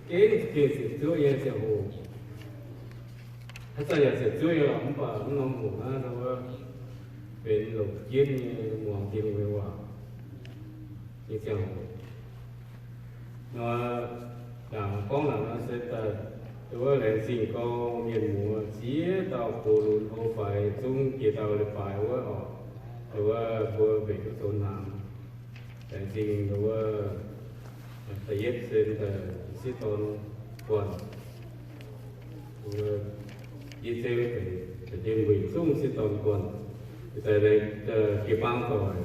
Gengh, gengh sienx zuoqv nyei ziangh hoc. Haaix zanc yaac sienx zuoqv nyei lorqc, mv baac mv norm hoc naaiv, wuov benx longc jienv nyei muangx Tin-Hungh nyei waac nyei ziangh hoc. Nor, ndaangc gorngv naaic nor se daaih, wuov laengz zingh gorngv mienh muoz ziex dauh gox lunx hlo faix zungv jiex dauh leiz-baaix wuov oc, wuov mbuo mbenc duqv zoux hnaangx. Laengz zingh wuov da'yietv se daaih sieqv dorn guanh, yie se da'dien mbuo yietc zungv sieqv dorn guanh, daaih jiu-baang doic,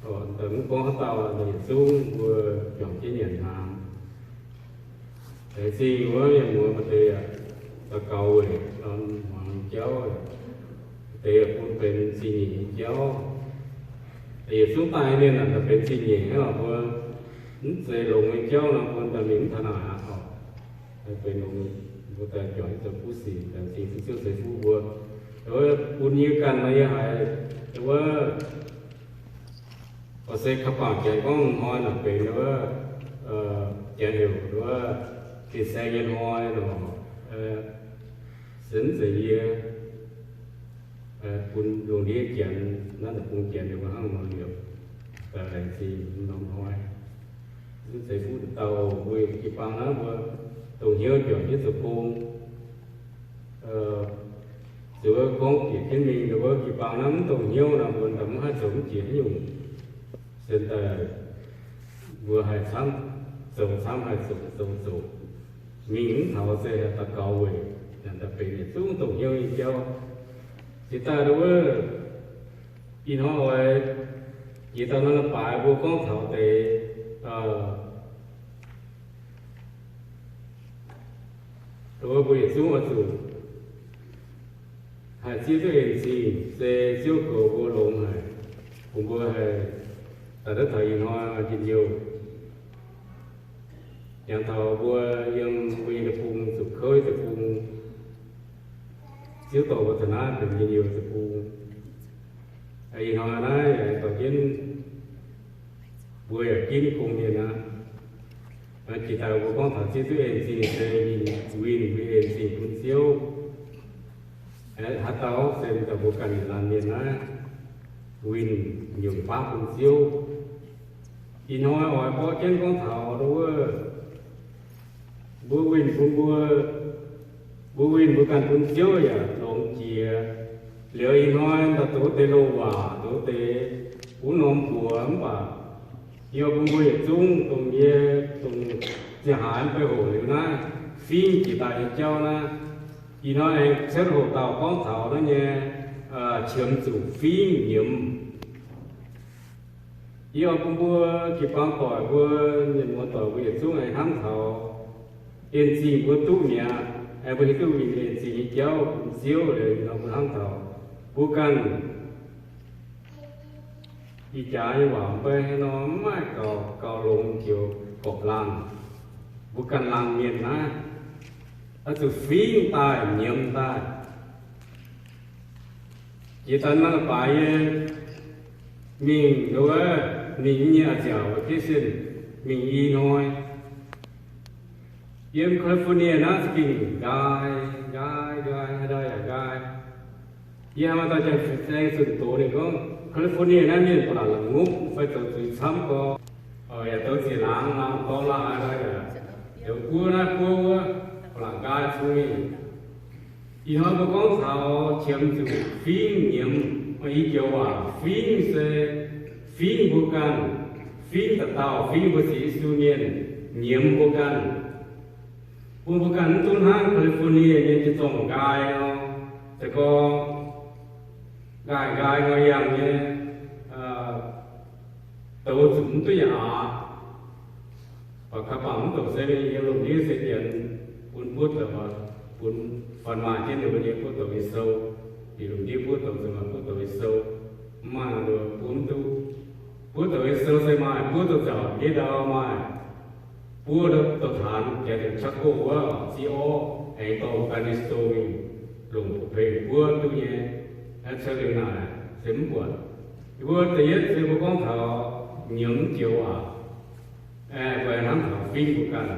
mv gorngv haaix dauh yietc zungv mbuo juangc jienv nyanc hnaangx. Laengz zingh wuov mienh muoz maaih deix yaac daux gaux weic muangx jauv, deix yaac bun benx zingh nyeic nyei jauv. Yietc zungv daaih mienh naaic daaih benx zingh nyeic hnangv nor, mbuo mv zeiz longx nyei jauv nor, bun daaih mingh mv taux naaic aqv oc. Benx longx, mbuo daaih juangc zoux kuv sic, laengz zingh Ziouv ceix fuqv mbuo. Wuov bun yie ganh nor, yie haiz wuov oc se ka'bangc janx gorngv hnoi naaic benx wuov janx heuc wuov fin-saeng nyei hnoi nor, se mv zeiz yie bun lungh ndiev janx naaiv deic-bung janx ninh mbuo hnangv nor liouc, daaih laengz zingh norm hnoi. Mv zeiz fuqv dauh mbuo jiu-baang naaiv mbuo dongh hnyouv juangc jienv zoux gong. Zuqc wuov gorngv bieqc jienv mingh wuov jiu-baang naaiv mv dongh hnyouv nor, mbuo daaih mv haih zoux mv jiex haaix nyungc. Se daaih mbuo haih camv zoux camv, haih zoux zoux zoux, mingh mv taux se haih daux gaux weic, daaih benx yietc zungv dongh hnyouv nyei jauv. Jiex daaih wuov ih hnoi oix jiex daaih naaiv leiz-baaix mbuo gorngv taux deix wuov mbuo yietc zungv oix zuqc haih zieqv duqv en zingh se Ziouv goux mbuo longx haic, bun mbuo haih daaih duqv taux ih hnoi njien-youh. Jangx taux mbuo yiem mbuo nyei deic-bung zuqc kouv deic-bung, Ziouv dorh mbuo taux naaiv benx njien-youh deic-bung. Ih hnoi naaiv yaac dorh jienv mbuo yaac ginv gong mienh aqv. Jiex daaih mbuo gorngv taux zieqv duqv en zingh se winh, winh mbuo en zingh bun Ziouv. Haaix dauh se daaih mbuo ganh yietc laanh mienh naaiv winh nyungc baav bun Ziouv. Ih hnoi oix borqv jienv gorngv taux wuov, mbuo winh bun mbuo, mbuo winh mbuo ganh bun Ziouv yaac longx jiex. Liuz ih hnoi daaih douz deix loz-waac, douz deix wuov norm buoz mv baac yie bun mbuo yietc zungv dongh yie, dongh ziangh haaix mv bei hoc liuz naaiv fingv jiex daaih nyei jauv naaiv, ih hnoi aengx cuotv hoc dauh gorngv taux naaiv nyei qiemx zuqc fingv nyiemz. Yie oix bun mbuo jiu-baang doic mbuo, mienh muoz doic mbuo yietc zungv aengx hnamv taux en zingh mbuo duqv mi'aqv. Aengx mbuo hiuv duqv winh en zingh nyei jauv bun Ziouv liuz nor, mbuo hnamv taux mbuo ganh ih jaax nyei waac mv bei haaix nor mv maaih gaux, gaux longx joux gorpc laangh, mbuo ganh laangh mienh naaiv oix zuqc fingv daaih nyiemz daaih. Jiex daaih naaiv leiz-baaix yie mingh wuov, mingh nyei a'nziaauc vacation, mingh i hnoi. Yiem California naaiv za'gengh nqaai, nqaai, nqaai, haaix ndau yaac nqaai. Yie haiz maaih dauh janx-saeng zunh doz ninh gorngv, California naaiv mienh ba'laqc la'ngopv fai zoux zuiz camv gorx, yaac douz ziec laangz, laangz dorngx la'haaix yaac zoux buov naaiv buov wuov, ba'laqc nqaai cong mingh. Ih hnoi mbuo gorngv taux qiemx zuqc fingv nyiemz, maaih i joux waac fingv se fingv mbuo ganh, fingv dauh dauh, fingv mbuo sienx Yesu mienh, nyiemz mbuo ganh. Bun mbuo ganh mv duqv hnangv California nyei jiez zorng nqaai nor, se gorngv nqaai nqaai nqoi yangh nyei, douz zuqc mv duqv yaac aqc. Baac ka'bangc mv douc se yiem lungh ndiev se janx bun buov douc, bun fun maaih jienv ninh mbuo nyei buov douc nyei sou. Yiem lungh ndiev buov douc se maaih buov douc nyei sou. Mv maaih nor bun mv duqv. Buov douc nyei sou se maaih buov douc nzauc, ndiev ndau maaih buov douc taanx, jaax deix Chaco wuov, Ziv Orv, aengx dorh mbuo ganh nyei sou mingh longc beiv buov duqv nyei. Naaiv cuotv liuz naaic se mv buatc. Yie mbuo da'yietv se mbuo gorngv taux nyiemz joux waac, mbuo hnamv taux fingv mbuo ganh.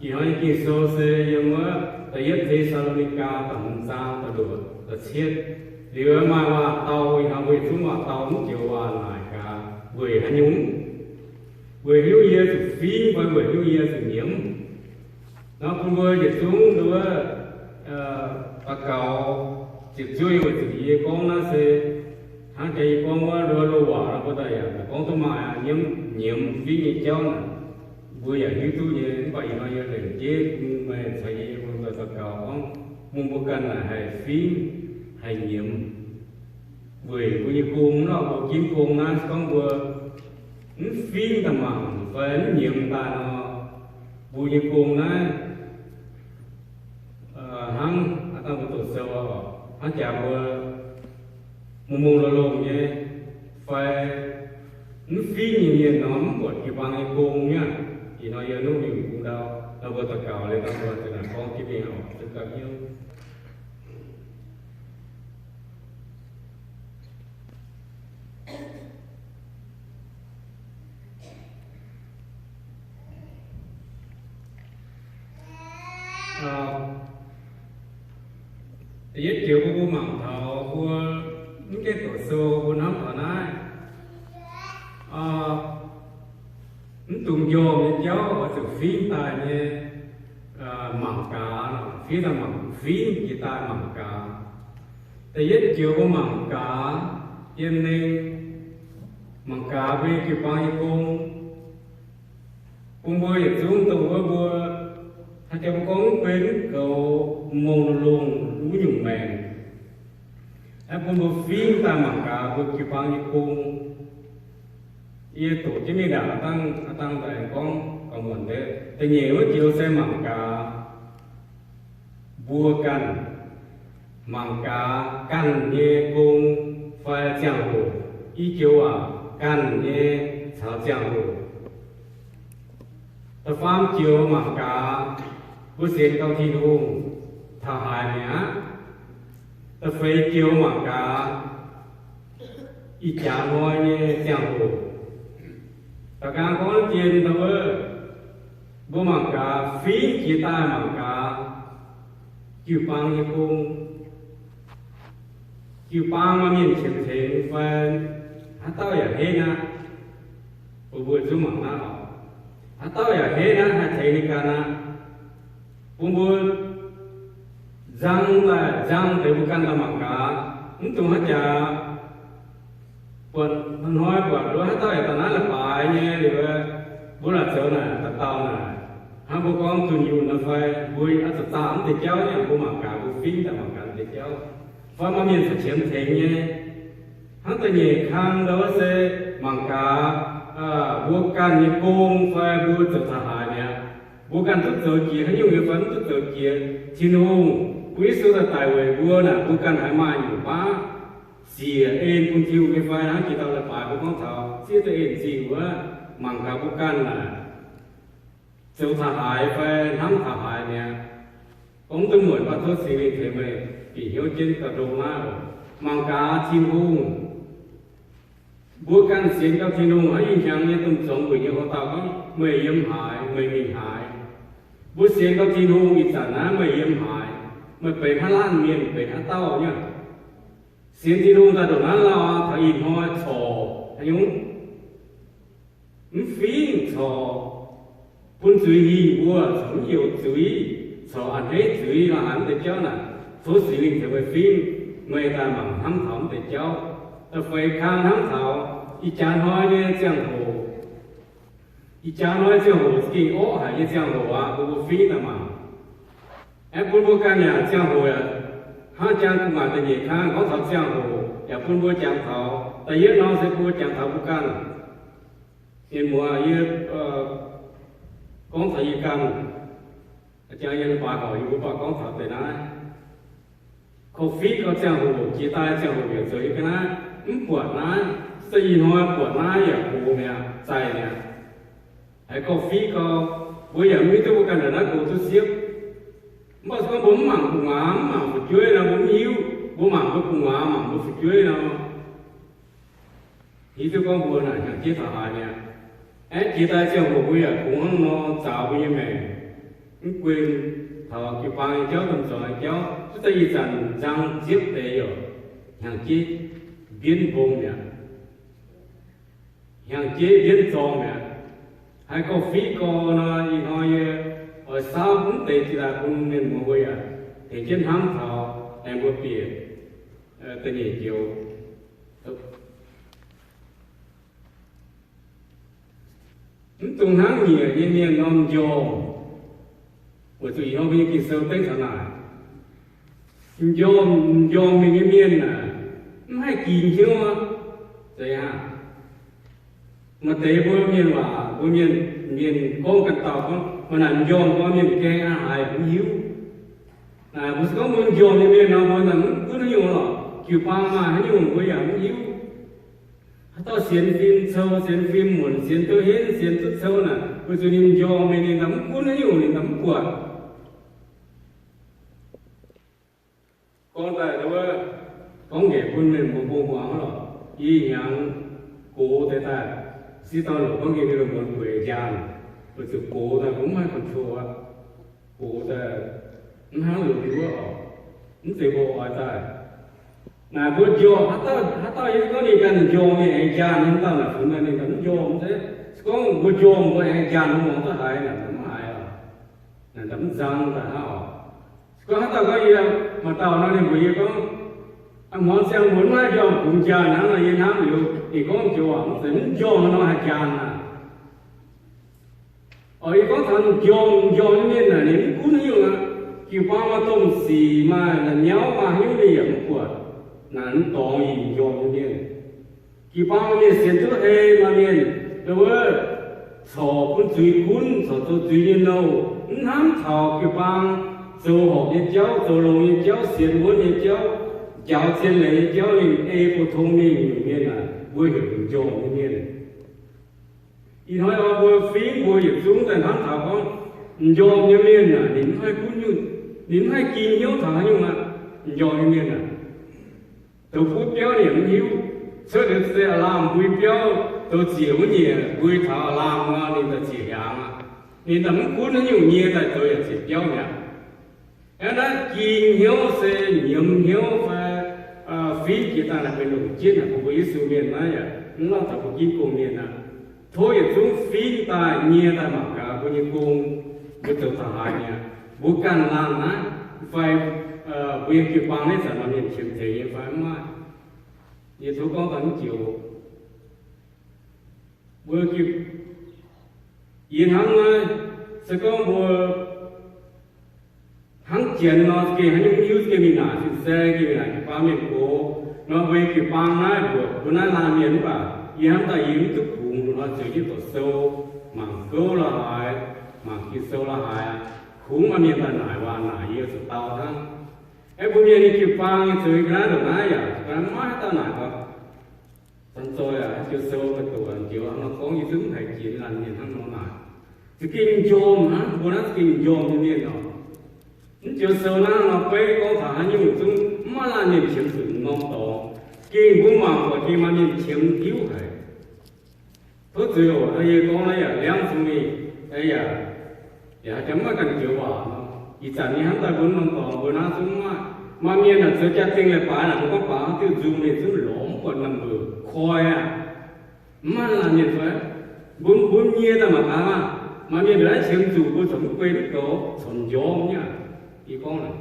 Ih hnoi nyei Ging-Sou se yiem wuov Da'yietv Te^saa^lo^ni^gaa da'hmz zaang da'luoqc da'cietv. Liuz maaih waac-dau, ih hnoi mbuo yietc zungv waac-dau mv joux waac naaic gaax, weic haaix nyungc? Weic haaix nyungc yie zuqc fingv fai weic haaix nyungc yie zuqc nyiemz? Nor bun mbuo yietc zungv nduov daux gaux ziepc zuoqv weic zuqc yie gorngv naaiv se hnangv jaax yie gorngv wuov nduov loz-waac nor, mbuo daaih yaac gorngv duqv maaih nyiemz, nyiemz fingv nyei jauv naaic, mbuo yaac hiuv duqv nyei. Mv baac ih hnoi yie lengc jeiv bun meih caux yie mbuo daux gaux gorngv bun mbuo ganh naaic haih fingv, haih nyiemz. Weic mbuo nyei gong, nor mbuo ginv gong naaiv se gorngv mbuo mv fingv daaih mangc fai mv nyiemz daaih nor, mbuo nyei gong naaiv hnangv aav dangh mbuo doqc sou oc, hnangv jaax mbuo mungh mungh longx longx nyei fai mv fingv nyei mienh nor, mv buatc jiu-baang nyei gong nyei. Ih hnoi yie nuqv mingh bung ndau, nor mbuo daux gaux liuz nor mbuo ziouc naaic gorngv jienv mingh oc, zuqc gauh hnyouv. Da'yietv joux mbuo mangc taux mbuo mv gaengh doqc sou mbuo hnamv taux naaiv, mv dungx njormh nyei jauv oix zuqc fingv daaih nyei mangc gaax, fingv daaih mangc, fingv jiex daaih mangc gaax. Da'yietv joux mbuo mangc gaax yiem ninh, mangc gaax mbuo nyei jiu-baang nyei gong. Bun mbuo yietc zungv dongh wuov mbuo haaix jaax mbuo gorngv mv benx mv goux, mongh longx wuov nyungc maengc, aeqv, bun mbuo fingv daaih mangc gaax mbuo jiu-baang nyei gong. Yie doqc jienv mingh ndaangc aav dangh, aav dangh daaih gorngv gauh muonc deix. Da'nyeic wuov joux se mangc gaax mbuo ganh, mangc gaax ganh nyei gong fai ziangh hoc. I joux waac ganh nyei caux ziangh hoc. Da'faam joux mangc gaax mbuo sienx gau Tin-Hungh taux haaix mi'aqv. Da'feix joux mangc gaax ih jaax hnoi nyei ziangh hoc. Da'nqaang gorngv dien wuov, mbuo mangc gaax fingv jiex daaih mangc gaax jiu-baang nyei gong. Jiu-baang maaih mienh qiemx tengx fai haaix dauh yaac henv aqv. Bun mbuo zungv mangc naaiv oc. Haaix dauh yaac henv aqv, haih tengx ninh ganh aqv. Bun mbuo nzang daaih, nzang deix mbuo ganh daaih mangc gaax. Mv dungx haaix jaax buatc hnoi-hnoi buatc nduov haaix dauh yaac daaih naaiv leiz-baaix nyei liuz, mbuo laaic zoux naaic daaih dauh naaic. Hnangv mbuo gorngv dunh yunh nor fai mbuo oix zuqc zaah mv deix jauv nyei, mbuo mangc gaax, mbuo fingv daaih mangc gaax mv deix jauv. Fai maaih mienh caux qiemx tengx nyei. Hnangv da'nyeic kang ndau wuov se mangc gaax mbuo ganh nyei gong fai mbuo zoux taux haaix mi'aqv. Mbuo ganh duqv zoux jiex haaix nyungc nyei fai mv duqv zoux jiex. Tin-Hungh bun Yesu daaih daic weic mbuo naaic, mbuo ganh haiz maaih nyungc baav siec en bun Tin-Hungh nyei fai? Hnangv jiex dauh leiz-baaix mbuo gorngv taux zieqv duqv en-zingh wuov, mangc gaax mbuo ganh naaic zoux taux haaix fai hnamv taux haaix mi'aqv. Gorngv duqv muonc baac tov Singx Lingh tengx meih bieqc hnyouv jienv gauh ndongc naaiv oc. Mangc gaax Tin-Hungh, mbuo ganh sienx gau Tin-Hungh, haaix ih hnyangx nyei domh zuangx mbuox nyei hoc dauh gorngv, meih yiem haaix, meih mingh haaix. Mbuo sienx gau Tin-Hungh, ih zanc naaiv meih yiem haaix, meih benx haaix laanh mienh, benx haaix dauh nyei. Sienx Tin-Hungh daaih ndongc naaiv lauh, taux ih hnoi corc haaix nyungc? Mv fingv, corc bun zuiz hingh mbuo, corc mv heuc zuiz, corc a'hneiv zuiz, la'haaix mv deix jauv naaic, tov Singx Lingh tengx meih fingv, meih daaih mangc hnamv taux mv deix jauv. Da'feix kang hnamv taux ih jaax hnoi nyei ziangh hoc. Ih jaax hnoi ziangh hoc za'gengh orqv haic nyei ziangh hoc aqv, mbuo fingv daaih mangc. Aeqv, bun mbuo ganh yaac ziangh hoc yaac hnangv jang gu'nguaaic da'nyeic kang gorngv taux ziangh hoc, yaac bun mbuo jangx taux. Da'yietv nor se bun mbuo jangx taux mbuo ganh. Mienh muoz, yie gorngv taux yie ganh, jang yie leiz-baaix horpc yie mbuo baac gorngv taux deix naaiv. Korv-fiqv gau ziangh hoc, jiex daaih ziangh hoc yaac zoux yie ga'naaiv, mv buatc naaiv, se ih hnoi buatc naaiv yaac gox mi'aqv, zaih mi'aqv. Haiz korv-fiqv gau, mbuo yaac mv hiuv duqv mbuo ganh ndongc naaiv gox duqv siepv. Mv baac se gorngv mbuo mv mangc gu'nguaaz, mv mangc fu'jueiv nor, mbuo mv hiuv. Mbuo mangc mbuo gu'nguaaz, mangc mbuo fu'jueiv nor, hiuv duqv gorngv mbuo naaic hnyangx-jeiv taux haaix mi'aqv. Aeqv, jiex daaih ziangh hoc mbuo yaac kungx hnangv nor zaaux mbuo nyei maengc. Mv guen taux jiu-baang nyei jauv, domh zoux nyei jauv, zuov daaih ih zanc nzang ziepv deix yaac hnyangx-jeiv mbienv mbong mi'aqv. Hnyangx-jeiv mbienv zorng mi'aqv. Haiz gorx-fiqv gorx nor, ih hnoi yie oix saauv mv deix jiex daaih bun mienh muoz mbuo yaac tengx jienv hnamv taux aengx mbuo bieqc da'nyeic joux. Mv dungx hnangv nyiec nyei mienh norm m'njormh, weic zuqc ih hnoi mbuo nyei Ging-Sou dengv taux naaic, m'njormh, m'njormh mingh nyei mienh aah, mv haih ging hnyouv aqv. Zeiz aqv. Maaih deix mbuo mienh waac, mbuo mienh, mienh gorngv ganh dauh gorngv, maaih naaic m'njormh gorngv mienh gaeng aqv haaix yaac mv hiuv. Naaic mbuo se gorngv mbuo m'njormh nyei mienh nor, mbuo naaic mv gunv haaix nyungc lorqc. Jiu-baang maaih haaix nyungc mbuo yaac mv hiuv. Haaix dauh sienx fim cou, sienx fim muonc, sienx duqv henv, sienx duqv cou naaic, weic zuqc ninh m'njormh mingh ninh naaic mv gunv haaix nyungc, ninh naaic mv buatc. Gorngv daaih wuov, gorngv nqaeqc bun mienh muoz mbuo muangx lorqc. Ih hnyangx gox deix daaih, sieqv dorn longc gorngv gengh ninh muonz gueic njaanh, weic zuqc gox daaih mbuo mv haih control aqv. Gox daaih mv hnangv longx wuov oc, mv zeiz mbuo oix daaih. Naaic mbuo njormh, haaix dauh, haaix dauh yie gorngv ninh ganh njormh ninh aengx njaanh, ninh dauh naaic funx daaih ninh ganh mv njormh se, se gorngv mbuo njormh mbuo aengx njaanh mbuo muangx duqv haiz naaic mv haiz oc. Naaic mv nzang daaih hnangv oc. Se gorngv haaix dauh gorngv yie, maaih dauh nor ninh mbuox yie gorngv, hmuangx ziangh mbuo mv haih njormh bungx njaanh hnangv nor, yie hnamv liuz ninh gorngv joux waac mv zeiz mv njormh nor haih njaanh aqv. Oc, yie gorngv taux m'njormh, m'njormh nyei mienh naaic ninh mv gunv haaix nyungc aqv. Jiu-baang maaih domh sic, maaih la'nyauv, maaih haaix nyungc ninh yaac mv buatc. Naaic mv dorngx yie m'njormh nyei mienh. Jiu-baang maaih mienh sienx duqv hei, maaih mienh wuov corc bun zuiz gunv, corc zoux zuiz nyei nouh, mv hnamv taux jiu-baang zoux horpc nyei jauv, zoux longx nyei jauv, sienx wuonv nyei jauv, njaaux zien leiz nyei jauv, ninh ei bou tong mingh nyungc mienh naaic, mbuo heuc m'njormh nyei mienh. Ih hnoi oix mbuo fingx mbuo yietc zungv daaih hnamv taux gorngv, m'njormh nyei mienh naaic ninh mv haih gunv nyungc, ninh mv haih ging hnyouv taux haaix nyungc aqv. M'njormh nyei mienh naaic, zoux butv biauv ninh yaac mv hiuv. Cuotv liuz se a'laamh mbui biauv, zoux ziec wuov nyeic mbui taux a'laamh nor, ninh daaih ziec hiaangx aqv. Ninh daaih mv gunv haaix nyungc nyie daaih zoux yaac ziec biauv mi'aqv. Hnangv naaiv ging hnyouv se nyiemz hnyouv fai fingx jiex daaih naaic benx longc jienv naaic bun mbuo Yesu mienh naaiv yaac mv lauh taux mbuo Ging-Sou mienh aqv. Tov yietc zungv fingx daaih nyie daaih mangc gaax mbuo nyei gong, mbuo zoux taux haaix mi'aqv. Mbuo ganh laanh naaiv fai mbuo nyei jiu-baang naaiv zanc maaih mienh qiemx tengx nyei fai mv maaih. Yie tov gorngv daaih mv joux. Mbuo, yie hnamv naaiv, se gorngv mbuo hnangv janx nor, gengh haaix nyungc mv hiuv, gengh mingh naaic fin-saeng, gengh mingh naaic jiu-baang mienh gox nor, mbuo nyei jiu-baang naaiv mbuoqc mbuo naaiv laanh mienh mv baac yie hnamv daaih yie mv duqv kungx, nor ziouc jienv doqc sou, mangc gouv la'haaix, mangc Ging-Sou la'haaix, kungx maaih mienh daaih naaic waac naaic yie zuqc dau hnangv. Aeqv, mbuo mienh nyei jiu-baang nyei zoux ga'naaiv ndongc naaiv yaac ga'naaiv maiv haaix dauh naaic gorngv, Zanc zoih aac, haaix joux sou daaih doqc njoux hnangv nor gorngv, yie zungv mv haiz jiex laanh mienh hnangv nor naaic. Za'gengh m'njormh hnangv, mbuo naaiv za'gengh m'njormh nyei mienh oc. Mv joux sou naaiv nor beiv gorngv taux haaix nyungc zungv mv maaih laanh mienh qiemx zuqc m'normh dorngx. Gengh mbuo mangc buatc gengh maaih mienh qiemx hiuv haic. Tov zuiz oc, yie gorngv naaiv yaac liangv zungv mingh, yaac, yaac haaix jangx mv maaih ganh joux waac nor. Ih zanc nyei hnamv daaih mbuo norm dorngx mbuo naaiv zungv mv maaih. Maaih mienh naaic zoux jaa-dingh leiz-baaix naaic, mbuo gorngv baaix haaix diuh nzung ninh zungv lorz mv buatc naamh mbuoqc koi aqv. Mv maaih laanh mienh fai? Mbuo, mbuo nyie daaih mangc gaax maah! Maaih mienh mbuo naaiv qiemx zuqc mbuo corc mv guei mv goux, corc m'njormh nyei aqv. Yie gorngv naaic,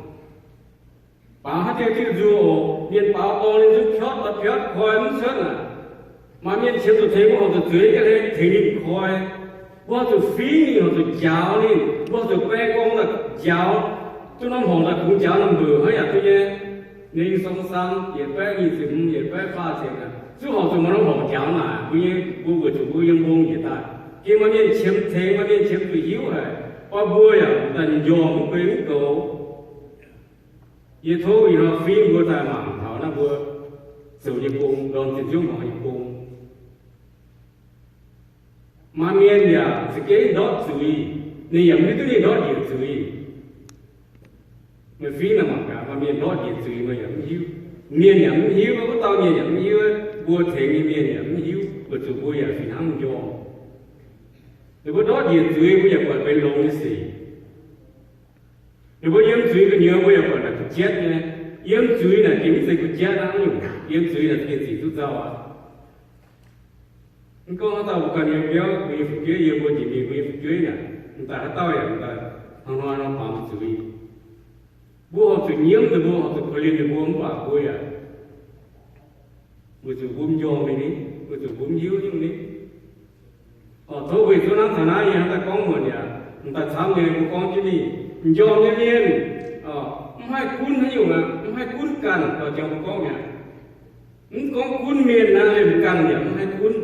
baaix haaix diuh diuh nzung oc, mienh baaux dorngx ninh zungv piotv daaih piotv, koi mv cuotv aqv. Maaih mienh qiemx zuqc tengx mbuo horpc zuqc zueiz jienv tengx ninh koi. Mbuo horpc zuqc fingx ninh, horpc zuqc njaaux ninh, mbuo horpc zuqc baeng gorngv daaih njaaux, duqv norm horngc daaih kungx njaaux naamh mbuoqc hnangv yaac duqv nyei. Ninh song sam yietc baeqv nyic ziepc hmz, yietc baeqv faah ziepc naaic, zungv horpc zuqc maaih norm horngc njaaux naaic mbuo nyei, mbuo weic zuqc mbuo yiem mbong njiec daaih. Gengh maaih mienh qiemx tengx, maaih mienh qiemx zuqc hiuv haic, baac mbuo yaac daaih m'njormh mv guei mv goux. Yie tov ih hnoi fingx mbuo daaih mangc taux naaiv mbuo zoux nyei gong, ndorm ziepc nzunc hmuangx nyei gong. Maaih mienh yaac za'gengh ndortv zuiz, ninh yaac mv hiuv duqv ninh ndortv njiec zuiz. Meih fingx naaic mangc gaax, maaih mienh ndortv njiec zuiz meih yaac mv hiuv. Mienh yaac mv hiuv, wuov dauh mienh yaac mv hiuv, mbuo tengx nyei mienh yaac mv hiuv, weic zuqc mbuo yaac fih hnangv m'njormh. Ninh mbuo ndortv njiec zuiz, mbuo yaac buatc benx longx nyei sic. Ninh mbuo yiem zuiz gu'nyuoz mbuo yaac buatc naaic gu'jatv nyei. Yiem zuiz naaic gengh mv zeiz gu'jatv aqv nyungc. Yiem zuiz naaic gengh zic duqv nzauh aqv. Mv gorngv haaix dauh mbuo ganh yiem biauv, mbuo nyei fu'jueiv, yiem mbuo jiex mingh mbuo nyei fu'jueiv naaic, m'daaih haaix dauh yaac m'daaih hnoi-hnoi nor baamz zuiz. Mbuo horpc zuqc nyiemv deix, mbuo horpc zuqc korv-lienh ninh mbuo, mv baac mbuo yaac weic zuqc mbuo mv njormh mingh ni, weic zuqc mbuo mv hiuv nyungc ni. Orqc, tov weic zuqc hnangv taux naaiv yie hnangv daaih gorngv muonc yaac m'daaih camv nyei, mbuo gorngv jienv mingh, m'njormh nyei mienh, orqc, mv haih gunv haaix nyungc aqv, mv haih gunv ganh, dorh jangx mbuo gorngv mi'aqv. Mv gorngv gunv mienh naaiv, liemh ganh yaac mv haih gunv.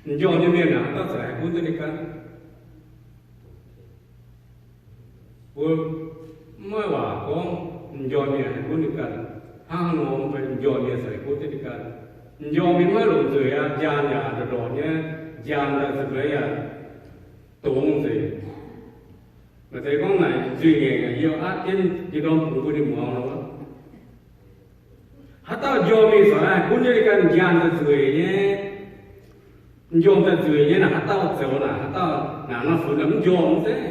M'njormh nyei mienh naaic, haaix dauh ziouc haih gunv duqv ninh ganh? Mbuo mv maaih waac gorngv m'njormh mienh haih gunv ninh ganh. Hnangv nor mv baac m'njormh mienh ziouc haih gunv duqv ninh ganh. M'njormh mienh mv haih longc nzueic aqv, njaan yaac ndorqc ndorqc nyei, njaan daaih zuqc meih yaac dongz nzengc. Maaih deix gorngv naaic nzuih ngaengc yaac yie aqv jienv yie ndorm bungx bun ninh muangx nor. Haaix dauh m'njormh mienh ziouc haih gunv jienv ninh ganh, m'njormh daaih nzueic nyei. M'njormh daaih nzueic nyei naaic, haaix dauh zoux naaic, haaix dauh naaic nor funx naaic mv njormh zeiv.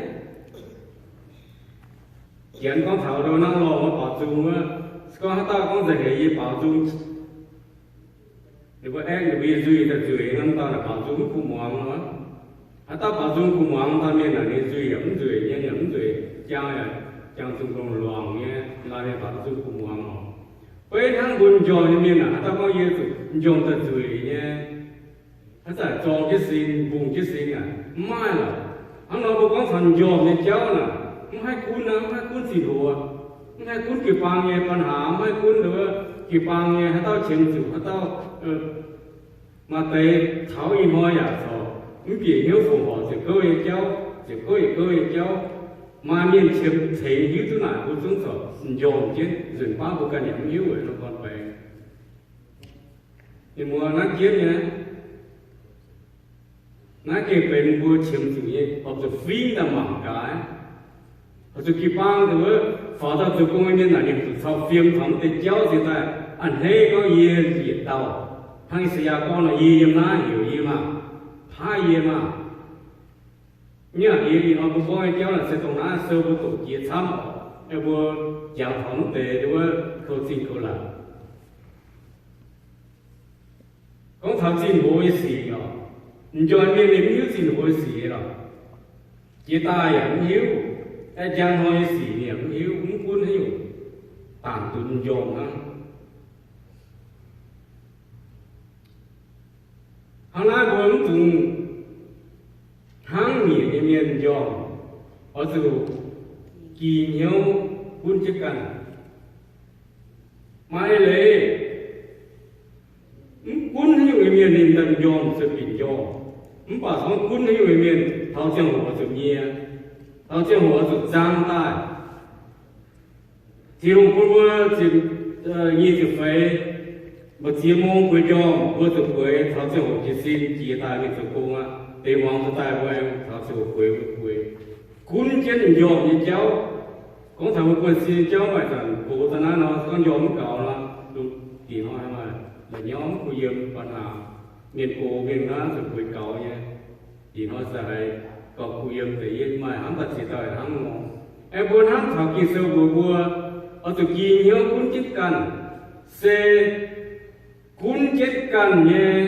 Janx gorngv taux ndo hnangv lorh wuov baaux nzung wuov, se gorngv haaix dauh gorngv nzengc haic yie baaux nzung, ninh mbuo aengv ninh mbuo nyei nzuih daaih nzueic nor, dauh naaic baaux nzung mv kuh muangx nor. Haaix dauh baaux nzung kuh muangx dauh mienh naaic, ninh nzuih yaac mv nzueic, nyei yaac mv nzueic, jang yaac jang zungh longx-luangc nyei, maaih mienh baaux nzung kuh muangx oc. Beiv hnangv mbuo m'njormh nyei mienh naaic, haaix dauh gorngv yie zuqc m'njormh daaih nzueic nyei, haaix zanc zorng jienv sin, mbungh jienv sin aqv, mv maaih lorqc. Hnangv nor mbuo gorngv taux m'njormh nyei jauv naaic, mv haih gunv aqv, mv haih gunv zinh hoc, mv haih gunv jiu-baang nyei ปัญหา, mv haih gunv jiu-baang nyei haaix dauh qiemx zuqc haaix dauh. Maaih deix taux ih hnoi yaac corc mv bieqc hnyouv fongc horc ziepc gouv nyei jauv, ziepc gouv yietc gouv nyei jauv. Maaih mienh qiemx tengx hiuv duqv naaic, mbuo zungv corc m'njormh jienv nzunc baav mbuo ganh yaac mv hiuv weic nor gorn baeng. Ninh mbuo naaiv jienv nyei, naaiv gengh benx mbuo qiemx zuqc nyei, horpc zuqc fingx daaih mangc gaax. Horpc zuqc jiu-baang dongh wuov faaux daaih zoux gong nyei mienh naaic, ninh zuqc cau fiem taux mv deix jauv cingx daaih a'hneiv gorngv yie yietc dauh. Hnangv I^saa^yaa gorngv nor, yie yiem naaiv heuc yie maah, paaiv yie maah. Mv baac yie ih hnoi mbuo gorngv nyei jauv naaic se dongh naaiv sou mbuo doqc jiex camv oc. Mbuo jangx taux mv deix wuov kouv zinh kouv laatc. Gorngv taux zinh hoz nyei sic oc, m'njormh mienh ninh mv hiuv zinh hoz nyei sic lorqc. Jiex daaih yaac mv hiuv, aengx njang hnoi nyei sic ninh yaac mv hiuv, mv gunv haaix nyungc, dangc dunx m'njormh hnangv. Hnangv naaiv mbuo mv dungx hnangv nyiec nyei mienh m'njormh, oix zuqc ging hnyouv gunv jienv ganh. Maaih eix leiz, mv gunv haaix nyungc nyei mienh ninh daaih m'njormh se binc njormh. Mv baac gorngv gunv haaix nyungc nyei mienh, taux ziangh hoc oix zuqc nyie, taux ziangh hoc oix zuqc zaang daaih. Tin-Hungh bun mbuo ziepc, nyic ziepc feix, mbu'ziex mong bueix njormh, mbuo zuqc bueix taux ziangh hoc jiez sin jiex daaih mingh zoux gong aqv. Deix muangx duqv daaih mbuo aengx taux ziangh hoc bueix mbuo bueix. Gunv jienv m'njormh nyei jauv. Gorngv taux mbuo buonv-sin nyei jauv, maaih zanc gox daaih naaiv nor, gorngv njormh mv gaux nor, dingc hnoi maaih la'nyauv mv kuh yiem, ปัญหา. Mienh gox mienh naaiv zuqc bueix gaux nyei. Dingc hnoi se haiz gauh kuh yiem deix, yie maaih hnamv daaih ziex dauh hnangv nor. Aengx mbuo hnamv taux Ging-Sou mbuox mbuo, oix zuqc ging hnyouv gunv jienv ganh, se gunv jienv ganh nyei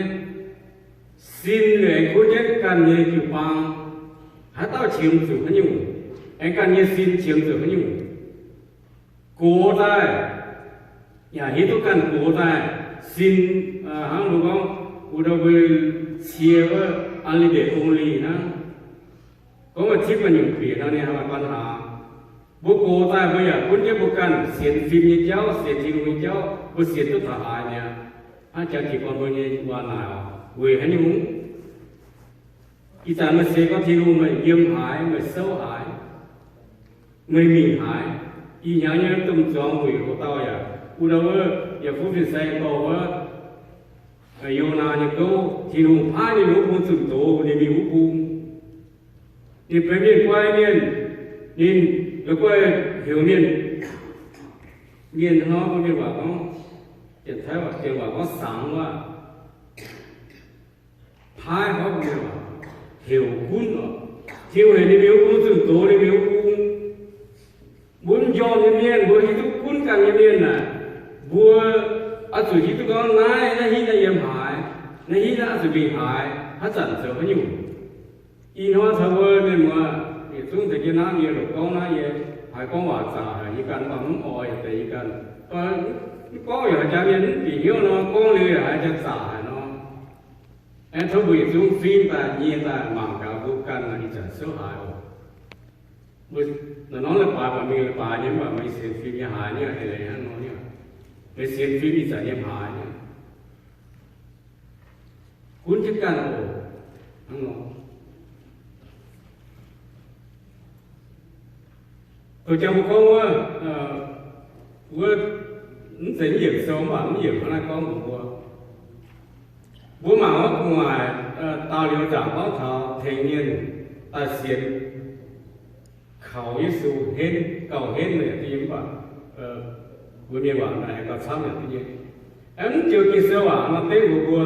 sin, aengx gunv jienv ganh nyei jiu-baang. Haaix dauh qiemx zuqc haaix nyungc, aengx ganh nyei sin qiemx zuqc haaix nyungc, gox daaih, yaac hiuv duqv ganh gox daaih, sin, hnangv mbuo gorngv, wuov ndau mbuo cie wuov unlimited only hnangv. Gorngv maaih zipv ganh nyungc bieqc nor, ninh maaih ปัญหา. Mbuo gox daaih mbuo yaac gunv jienv mbuo ganh sienx fim nyei jauv, sienx Tin-Hungh nyei jauv, mbuo sienx duqv taux haaix mi'aqv. Hnangv jangx jiez gorn mbuo nyei waac naaic oc, weic haaix nyungc? Ih zanc meih sienx gorngv Tin-Hungh meih yiem haaix, meih souv haaix, meih mingh haaix? Ih hnyangx nyei domh zuangx wuic hoc dauh yaac, wuov ndau wuov yaac fuqv fin-saeng dorh wuov Yonaa nyei gouv, Tin-Hungh paaiv ninh wuov bung zunh doz ninh mingh wuov bung. Ninh benx mienh guai mienh, ninh la'guaih heuc mienh, mienh hnangv nor mbuo mienh waac gorngv, Janx-Taiv waac, Janx waac gorngv sangx waac, paaiv hnangv mbuo mienh waac, heuc gunv oc. Tin-Hungh heuc ninh mingh wuov bung zunh doz ninh mingh wuov bung. Mienh mbuo hiuv duqv gunv ganh nyei mienh naaic, mbuo oix zuqc hiuv duqv gorngv naaiv, naaiv hitv naaiv yiem haaix, naaiv hitv naaiv oix zuqc mingh haaix, haaix zanc zoux haaix nyungc. Ih hnoi taux mbuo mienh muoz yietc zungv deix jienv naaiv yie lorqc gorngv naaiv yie haiz gorngv waac zaqc haic nyei ganh, mv baac mv oix deix nyei ganh. Mv gorngv yaac haaix jaax mienh mv bieqc hnyouv nor, gorngv liuz yaac haaix jaax zaqc haic nor. Aengx tov mbuo yietc zungv fingx daaih nyie daaih mangc gaax mbuo ganh ih zanc souv haaix oc. Naaiv norm leiz-baaix baac mingh leiz-baaix nyei, mv baac meih sienx fim nyei haaix nyungc eix leiz hnangv nor nyungc. Meih sienx fim ih zanc nyei haaix nyungc. Gunv jienv ganh oc. Hnangv nor. Doqc jangx mbuo gorngv wuov, wuov, mv zeiz mv yiemc sou, mv baac mv yiemc hnangv naaiv gorngv mbuox mbuo. Mbuo mangc wuov gu'nguaaic daaih liuz zaangc gorngv taux tengx mienh daaih sienx kaux Yesu henv, gauh henv liuz duqv nyei, mv baac mbuo mienh waac naaic gauh camv liuz duqv nyei. Mv joux Ging-Sou waac nor dengv mbuox mbuo,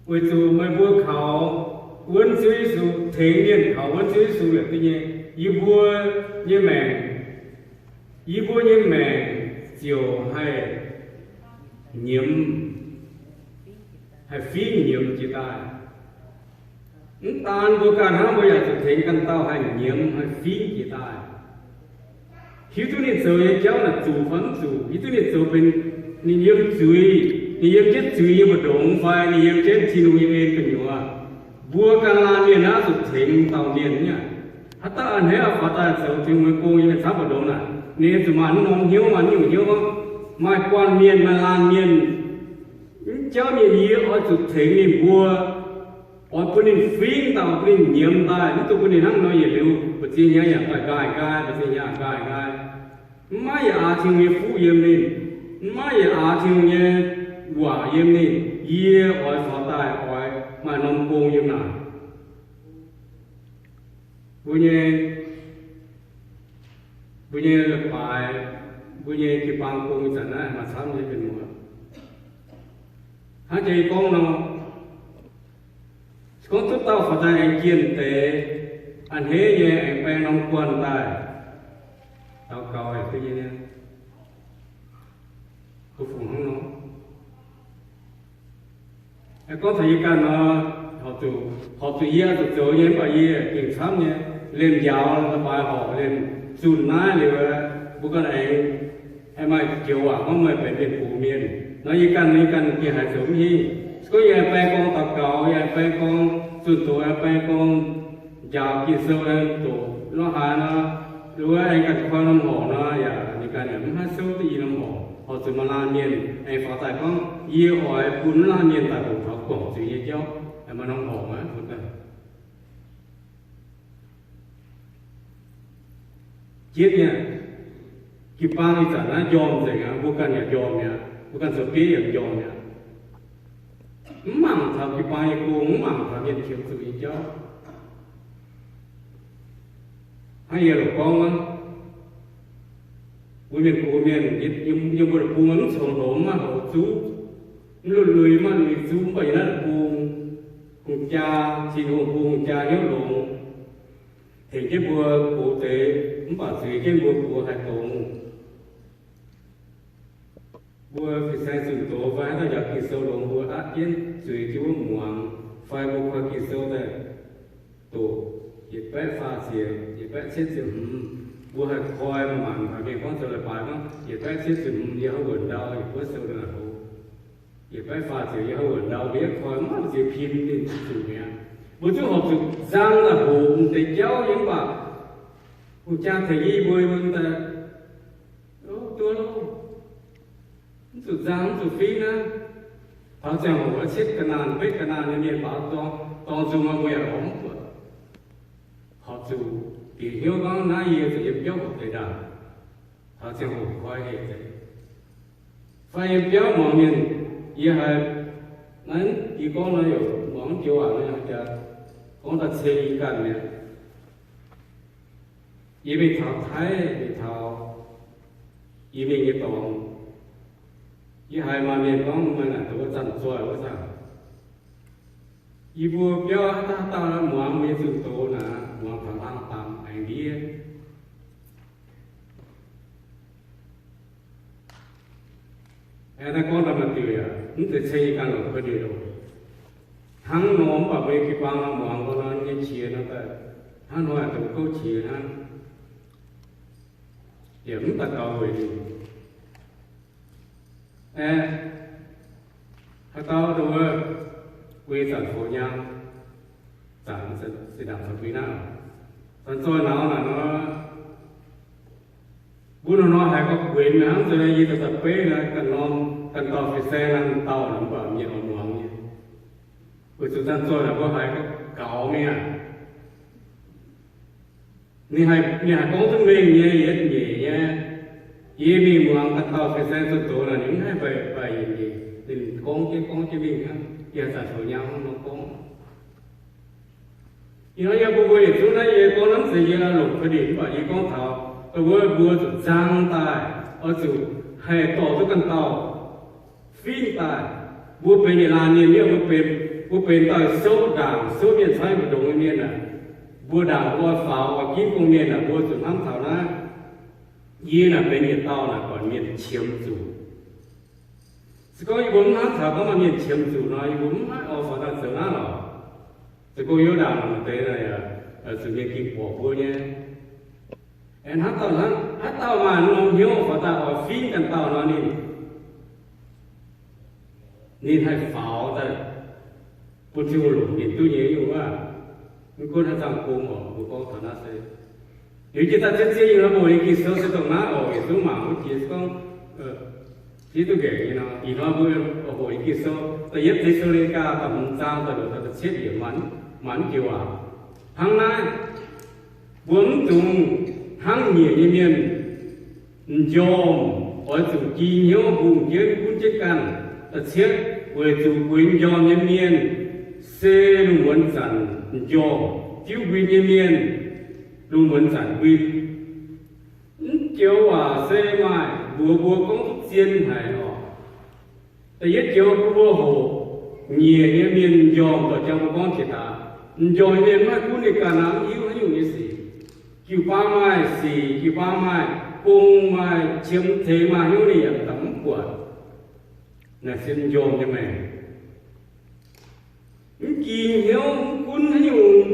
weic zuqc meih mbuo kaux wuonv Ziouv Yesu, tengx mienh kaux wuonv Ziouv Yesu liuz duqv nyei, yie mbuo nyei maengc, yie mbuo nyei maengc ziouc haih nyiemz, haih fingx nyiemz jiex daaih. Mv daan mbuo ganh hnangv, mbuo yaac zuqc tengx ganh dauh haih nyiemz, haih fingx jiex daaih. Hiuv duqv ninh zoux nyei jauv naaic zuqc fai mv zuqc, hiuv duqv ninh zoux benx, ninh yiem zuiz, ninh yiem jienv zuiz nyei mbu'ndongx fai ninh yiem jienv Tin-Hungh nyei en gu'nyuoz. Mbuo ganh laanh mienh naaiv zuqc tengx dauh mienh nyei. Haaix dauh a'hneiv faaux daaih zoux Tin-Hungh nyei gong nyei mienh camv mbu'ndongx naaic, ninh zuqc maaih mv norm hnyouv, maaih nyungc hnyouv gorngv, maaih guanh mienh, maaih laanh mienh, mv jauv mienh, yie oix zuqc tengx ninh mbuo, oix bun ninh fingx daaih, bun ninh nyiemz daaih, mv dungx bun ninh hnangv nor yietc liuz mbu'ziex hnyangx yaac daaih nqaai nqaai, mbu'ziex hnyangx nqaai nqaai. Mv maaih yietc aax Tin-Hungh nyei fuqv yiem ninh, mv maaih yietc aax Tin-Hungh nyei waac yiem ninh. Yie oix faaux daaih oix maaih norm gong yiem naaic. Mbuo nyei, mbuo nyei leiz-baaix, mbuo nyei jiu-baang gong ih zanc naaiv maaih camv nyei mienh muoz. Hnangv jiex yie gorngv nor, gorngv duqv dauh faaux daaih aengx jienh deix, a'hneiv nyei aengx baeng norm guanh daaih daux gaux haic duqv nyei. Mbuo fungc hnangv nor. Gorngv taux yie ganh nor, horpc zuqc, horpc zuqc yie zuqc zoux nyei, mv baac yie gengh camv nyei, liemh njaaux leiz-baaix horpc liemh zunh naaiv liuz, mbuo ganh aengx maaih joux waac gorngv meih benx mienh gox mienh nor, yie ganh, yie ganh gengh haiz zoux mv hingh. Se gorngv yie aengx baeng gorngv daux gaux, yie aengx baeng gorngv zunh doz, aengx baeng gorngv njaaux Ging-Sou, aengx doqc nor haaix nor, liuz aengx ganh koi norm horc nor, yaac ninh ganh yaac mv haih souv duqv yie norm horc. Horpc zuqc maaih laanh mienh aengx faaux daaih gorngv, yie oix bun wuov laanh mienh daaih hoqc taux guangc zuiz nyei jauv, maaih norm horc maiv bun daaih. Jienv nyei, jiu-baang ih zanc naaiv njormh nzengc aqv. Mbuo ganh yaac njormh mi'aqv. Mbuo ganh zoux bieiv yaac njormh mi'aqv. Mv mangc taux jiu-baang nyei gong, mv mangc taux mienh qiemx zuqc nyei jauv. Hnangv yie lorqc gorngv wuov, mbuo mienh gox mienh yiem mbuo deic-bung mv congx longx, mv maaih houx zuqv, mv lui-lui, mv maaih lui zuqv, mv baac yiem naaiv deic-bung, hungh jaa, Tin-Hungh bung hungh jaa hnyouv longx, tengx jienv mbuo gox deix, mv baac zuiz jienv mbuo buoz haih dongz. Mbuo fin-saeng zunh doz fai haaix dauh njaaux Ging-Sou longx, mbuo atv jienv zuiz jienv wuov muangx, fai mbuo koi Ging-Sou daaih doqc yietc baeqv faah ziepc, yietc baeqv cietv ziepc hmz, mbuo haih koi. Maaih mangc taux mienh gorngv zoux leiz-baaix gorngv yietc baeqv cietv ziepc hmz yie hnamv wuonc ndau yietc buonv sou naaic hoz, yietc baeqv faah ziepc yie hnamv wuonc ndau, mbuo yietv koi mv maaih ziex pin ninh zuqc mi'aqv. Mbuo zungv horpc zuqc nzang daaih hoqc m'deix jauv nyei mv baac hungh jaa tengx yie mbuo daaih, duqv loh, mv zuqc nzang mv zuqc fingx naaiv. Taux ziangh hoc cietv ga'naanh, betv ga'naanh nyei mienh baaux dorng, dorng nzung nor mbuo yaac lorz mv buatc. Horpc zuqc bieqc hnyouv gorngv naaiv yie zuqc yiem biauv hoqc deix ndaangc. Taux ziangh hoc koi hec deix. Fai yiem biauv muangx mienh, yie haiz naaiv yie gorngv nor yaac muangx joux waac nor jaax, gorngv daaih ceng yie ganh mi'aqv. Yie mingh taux Taiv, mingh taux yie mingh nyei dorngx, yie haiz maaih mienh gorngv meih naaic doqc wuov zanc zoih wuov zanc. Yie mbuo biauv haaix dauh haaix dauh muangx mbuo nyei zunh doz naaic, muangx taux hlang damc aengx ndiev. Naaiv gorngv daaih maaih diuc yaac mv zeiz ceng nyei ganh longc ga'ndiev loh. Hnangv nor mv baac mbuo nyei jiu-baang nor muangx gorngv nor nyei qiex nor daaih, hnangv nor haaix doqc gouv qiex hnangv, yaac mv daaih gaux weic ninh. Aeqv, haaix dauh nduov, guei zanc fouc nyang, zanc zinh ndaangc caux guei naaiv, zanc zoih nauz naaic nor, mbuo hnangv nor haiz gorngv guenx hnangv, zoux naaiv yie daaih daaih beiv naaiv ganh norm ganh dauh fin-saeng naaiv dauh naaic mv baac mienh oix muangx nyei. Weic zuqc zanc zoih naaic mbuo haiz gorngv gaux mingh aqv. Ninh haih, ninh haih gorngv duqv mengh nyei, yietc nyeic nyei. Yie mingh muangx ganh dauh fin-saeng zunh doz naaic, ninh mv haih mbaih, mbaih yietc nyeic. Ninh gorngv jienv gorngv jienv mingh hnangv. Yie haih zanc zoux nyang hnangv nor gorngv. Ih hnoi yie mbuo mbuo yietc zungv naaiv, yie gorngv naaiv mv zeiz yie longc ga'ndiev mv baac yie gorngv taux dongh wuov mbuo zuqc zaang daaih, oix zuqc haih dorh duqv ganh dauh fingx daaih. Mbuo benx yietc laanh mienh mienh, mbuo benx, mbuo benx daaih souv ndaangc souv mienh, caaiv mbu'ndongx nyei mienh aac, mbuo ndaangc mbuo oix faaux oix ginv gong-mienh aac, mbuo zuqc hnamv taux naaiv. Yie naaic benx yietc dauh naaic buatc mienh qiemx zuqc. Se gorngv yie mbuo mv hnamv taux gorngv maaih mienh qiemx zuqc nor, yie mbuo mv haih oix faaux daaih zoux naaiv lorqc. Zoux gong-youz ndaangc maaih deix naaic, zuqc mienh ging borqc mbuo nyei. Hnangv dauh, hnangv, hnangv dauh maaih norm hnyouv faaux daaih oix fingx ganh dauh nor, ninh, ninh haih faaux daaih bun Tin-Hungh longc ninh duqv nyei nyungc wuov. Mv gunv haaix zanc gong oc, mbuo gorngv taux naaiv se liuz jiex daaih zien-zien nyei nor, mbuo nyei Ging-Sou se dongh naaiv oc. Yietc zungv mangc wuov jiex se gorngv, Hiuv duqv nqaengc nyei nor, ih hnoi mbuo hoqc nyei Ging-Sou da'yietv Te^saa^lo^ni^gaa da'hmz zaang da'luoqc taux da'cietv yiemc, maaih, maaih mv joux waac hnangv naaiv. Mbuo mv dungx hnangv nyiec nyei mienh m'njormh, oix zuqc jin hnyouv hungh jienv gunv jienv ganh. Da'cietv, weic zuqc guix m'njormh nyei mienh se lungh muonz zanc m'njormh, diuv nquin nyei mienh lungh muonz zanc nquin. Mv joux waac se maaih mbuox mbuo gorngv duqv zien haic oc. Da'yietv joux bun mbuo hoqc nyiec nyei mienh m'njormh, dorh jangx mbuo gorngv jiex daaih, m'njormh nyei mienh maiv gunv ninh ganh aqv, mv hiuv haaix nyungc nyei sic. Jiu-baang maaih sic, jiu-baang maaih gong, maaih qiemx tengx, maaih hnyouv ninh yaac daaih mv buatc. Naaiv se m'njormh nyei maengc. Mv ging hnyouv, mv gunv haaix nyungc.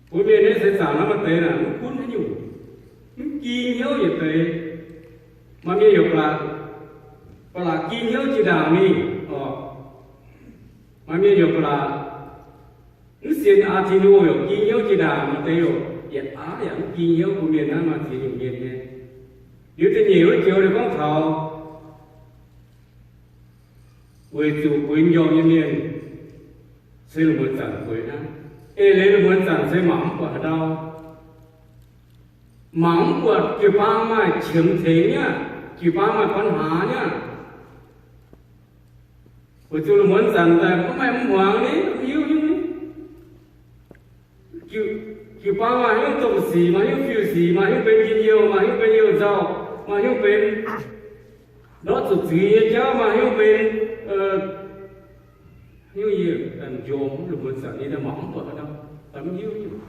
Mbuo mienh naaiv seix zaangc naaiv maaih deix naaic mv gunv haaix nyungc, mv ging hnyouv yietc deix. Maaih mienh youc ba'laqc, ba'laqc ging hnyouv jiex ndaangc mingh oc. Maaih mienh youc ba'laqc mv sienx aa Tin-Hungh youc ging hnyouv jiex ndaangc, maaih deix youc yietc aav yaac mv ging hnyouv. Mbuo mienh naaiv maaih ziex nyungc mienh nyei. Liuz da'nyeic wuov joux ninh gorngv taux weic zuqc guix m'njormh nyei mienh se lungh muonz zanc gueix hnangv. Eix leiz lungh muonz zanc se mangc mv buatc haaix ndau. Mangc mv buatc jiu-baang maaih qiemx tengx nyei aqv, jiu-baang maaih ปัญหา nyei aqv. Weic zuqc lungh muonz zanc daaih mv maaih mv muangx ni, mv hiuv nyungc. Jiu-baang maaih hnyouv domh sic, maaih hnyouv fiuv sic, maaih hnyouv benx njien-youh, maaih hnyouv benx youh nzauh, maaih hnyouv benx ndortv zuqc zuiz nyei jauv, maaih hnyouv benx, hnyouv yie m'njormh. Lungh muonz zanc yie daaih mangc mv buatc haaix ndau, daaih mv hiuv nyungc.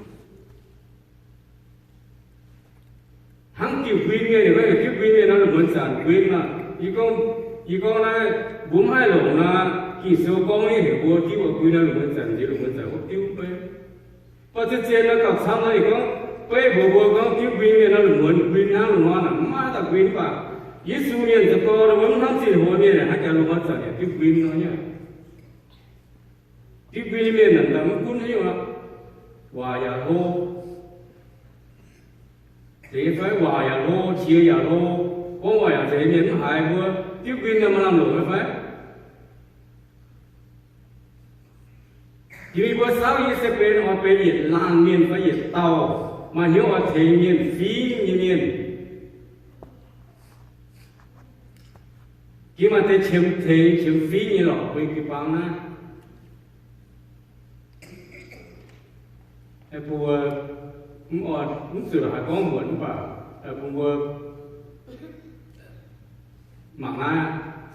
Hnangv diuv nquin mienh, diuv nquin mienh nor, lungh muonz zanc nquin maah. Yie gorngv, yie gorngv naaiv mbuo mv haih longc naaiv Ging-Sou gorngv nyei heuc mbuo diuv nquin nor, lungh muonz zanc nziex lungh muonz zanc wuov diuv beiv. Mv baac zien-zien nor gauh camv nor, yie gorngv beiv mbuox mbuo gorngv diuv nquin mienh nor lungh muonz nquin hnangv, lungh muonz naaic mv maaih dauh nquin mv baac Yesu mienh za'gengh mbuo mv hnamv zinh hoz mienh hnangv, jaax lungh muonz zanc yaac diuv nquin nor nyei. Diuv nquin mienh naaic daaih mv gunv haaix nyungc aqv. Waac yaac hlo, zeiz nyei fai? Waac yaac hlo, qiex yaac hlo, gorngv waac yaac zeiz, mienh mv haiz mbuo. Diuv nquin naaiv maaih lamh longc nyei fai? Jiex mingh mbuo saauv yie se benx oix benx yietc laanh mienh fai yietc dauh maaih hnyouv oix tengx mienh fingx nyei mienh. Jiex maaih deix qiemx tengx qiemx fingx nyei lorqc, mbuo jiu-baang naaiv. Bun mbuo mv oix, mv zuqc haiz gorngv muonc mv baac bun mbuo mangc naaiv,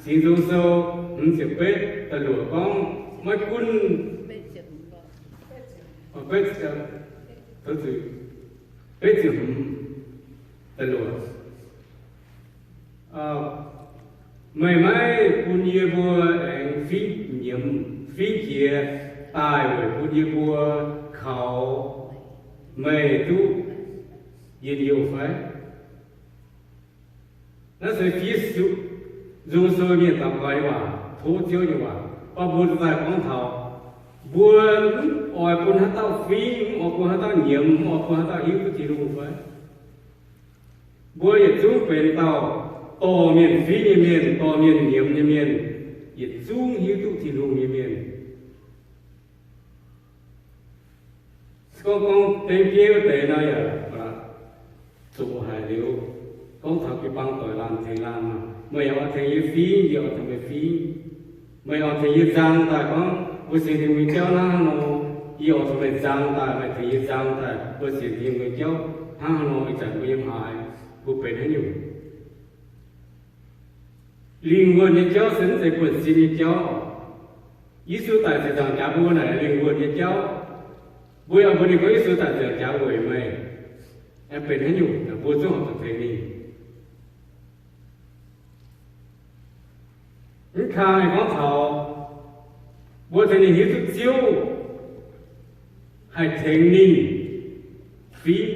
Singx Nzung Sou hmz ziepc betv da'luoqc gorngv maiv gunv, betv ziepc hmz da'luoqc. Meih maiv bun yie mbuo aengx fingx nyiemz fingx jiex daaih weic bun yie mbuo kaux meih duqv njien-youh fai? Naaiv se fiev nzung sou mienh daux gaux nyei waac, tov Ziouv nyei waac. Baac mbuo daaih gorngv taux mbuo mv oix bun haaix dauh fingx, mv oix bun haaix dauh nyiemz, mv oix bun haaix dauh hiuv duqv Tin-Hungh fai? Mbuo yietc zungv benx dauh dorh mienh fingx nyei mienh, dorh mienh nyiemz nyei mienh, yietc zungv hiuv duqv Tin-Hungh nyei mienh. Se gorngv gorngv dengv bieiv wuov deix nor yaac zoqc haic liuz, gorngv taux jiu-baang doic laanh tengx laanh, meih yaac oix tengx yie fingx, yie oix tengx meih fingx. Meih oix tengx yie nzang daaih gorngv mbuo sienx Tin-Hungh nyei jauv hnangv haaix nor, yie oix tengx meih nzang daaih, meih tengx yie nzang daaih mbuo sienx Tin-Hungh nyei jauv hnangv haaix nor, ih zanc mbuo yiem haaix, mbuo benx haaix nyungc. Lingh wuonh nyei jauv se mv zeiz buonv-sin nyei jauv. Yesu daic ziepc nzaangc jaax mbuo naaic lingh wuonh nyei jauv. Mbuo yaac mbuox ninh gorngv Yesu daic ziepc nzaangc jaax weic meih, aengx benx haaix nyungc mbuo zungv horpc zuqc tengx ninh. Mv kang gorngv taux mbuo tengx ninh hiuv duqv Ziouv haih tengx ninh fingx.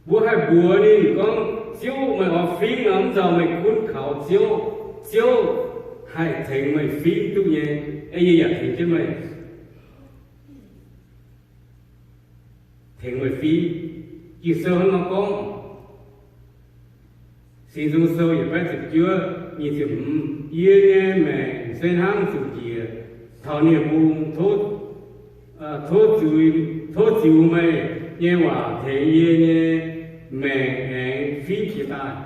Mbuo haih mbuox ninh gorngv, Ziouv, meih oix fingx nor, mv nzauh meih gunv kaux Ziouv, Ziouv haih tengx meih fingx duqv nyei, yie yaac tengx jienv meih tengx meih fingx. Ging-Sou hnangv nor gorngv, Singx Nzung Sou yietc baeqv ziepc juov, nyic ziepc hmz, Yie nyei maengc se hnangv zuqc njiec taux nie-mbung. Tov, tov ziux meih nyei waac tengx yie nyei maengc aengx fingx jiex daaih.